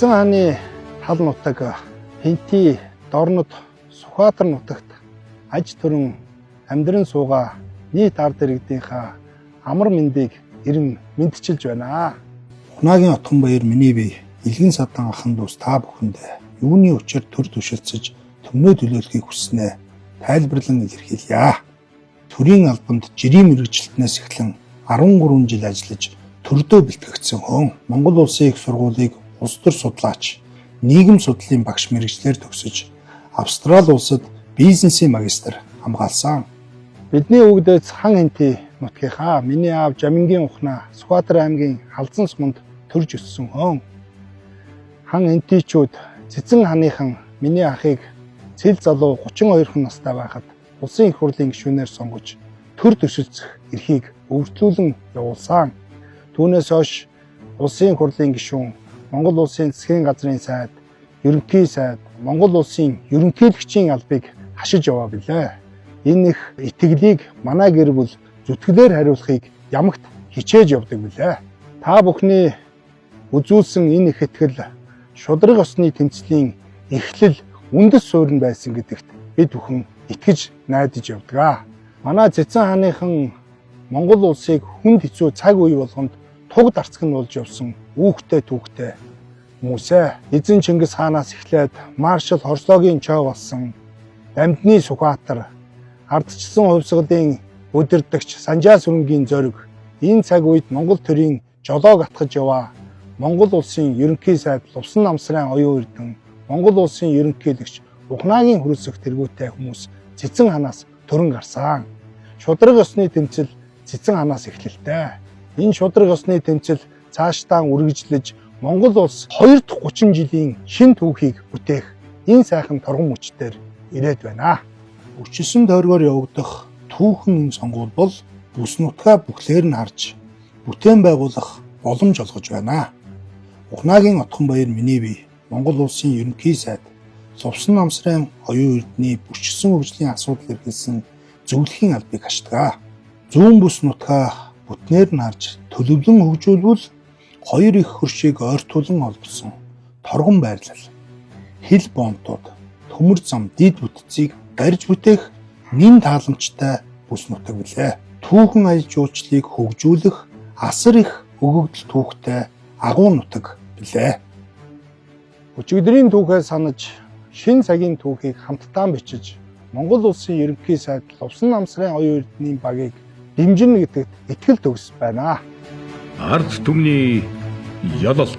Цэцэн хааны тал нутаг Хэнти Дорнод Сүхбаатар нутагт аж төрөн амьдран суугаа нийт ард иргэдийнхаа амар мэндийг эрен мэндчилж байна. Ухнаагийн Отгонбаяр миний бие Илгэн садан ахан дүүс та бүхэндээ юуны учир төр түшилцэж төмнөө төлөөлөхийг хүсснээ тайлбарлан илэрхийлье. Төрийн албанд жирийн мэргэжилтнээс эхлэн 13 жил ажиллаж төрдөө бэлтгэгдсэн хүн Монгол Улсын их сургуулийг улс төр судлаач, нийгэм судлалын багш мэргэжлээр төгсөж Австрали улсад бизнесийн магистр хамгаалсан. Бидний өвөг дээдс Хан Хэнти нутгийнхаа миний аав Жамингийн Ухнаа Сүхбаатар аймгийн Халзан суманд төрж өссөн хүн. Хан Хэнтичүүд Цэцэн хааныхан миний ахыг цэл залуу 32 настай байхад улсын их хурлын гишүүнээр сонгож төр төсөлцөх эрхийг өвөртлүүлэн явуулсан. Түүнээс хойш улсын хурлын гишүүн, Монгол улсын засгийн газрын сайд, ерөнхий сайд, Монгол улсын ерөнхийлөгчийн албыг хашиж яваа билээ. Энэ их итгэлийг манай гэр бүл зүтгэлээр хариулахыг ямагт хичээж явдаг билээ. Та бүхний үзүүлсэн энэ их итгэл шударга ёсны тэмцлийн эхлэл үндэс суурь нь байсан гэдэгт бид бүхэн итгэж найдаж явдаг. Манай Цэцэн хааныхан Монгол улсыг хүнд хэцүү цаг үе болгонд туг дарцг нь болж явсан үүхтэй түүхтэй хүмүүсээ. Эзэн Чингис хаанаас эхлээд маршал Хорслогийн чой болсон Дамдны Сүхбаатар, ардчилсан хувьсгалын удирдагч Санжаа сүрэнгийн зориг энэ цаг үед Монгол төрийн жолоог атгаж яваа Монгол улсын ерөнхий сайд Лувсан намсрын оюун эрдэн, Монгол улсын ерөнхийлөгч Ухнаагийн хөрөлсөх тэргүүтэй хүмүүс Цэцэн хаанаас төрөн гарсан. Шударга ёсны тэмцэл Цэцэн хаанаас эхлэлтэй. Энэ шударга ёсны тэмцэл цаашдаа үргэлжлэж Монгол улс 2 дахь 30 жилийн шин түүхийг бүтээх энэ сайхан торгон мөчтөр ирээд байна. Бүрчилсэн тойргоор явагдах түүхэн энэ сонгуул бол бүс нутгаа бүхлээр нь харж бүтээн байгуулах боломж олгож байна. Ухнаагийн Отгонбаяр миний бие Монгол улсын ерөнхий сайд Лувсан намсрын оюун эрдний бүрчилсэн хөгжлийн асуудал эрхэлсэн зөвлөхийн албыг хашдаг. Зүүн бүс нутгаа бүтнээр нь харж төлөвлөн хөгжүүлбэл хоёр их хөршийг ойртуулан холбосон торгон байрлал, хил бомтууд, төмөр зам дид бүтцийг барьж бүтээх нэн тааламжтай бүс нутаг билээ. Түүхэн аялал жуулчлалыг хөгжүүлэх асар их өгөгдөл түүхтэй агуу нутаг билээ. Өчигдрийн түүхээ санаж, шинэ цагийн түүхийг хамтдаа бичиж, Монгол улсын ерөнхий сайд Лувсан намсрын оюун эрдэнийн багийг дэмжинэ гэдэгт итгэл төгс байна. Ард түмний ялалт.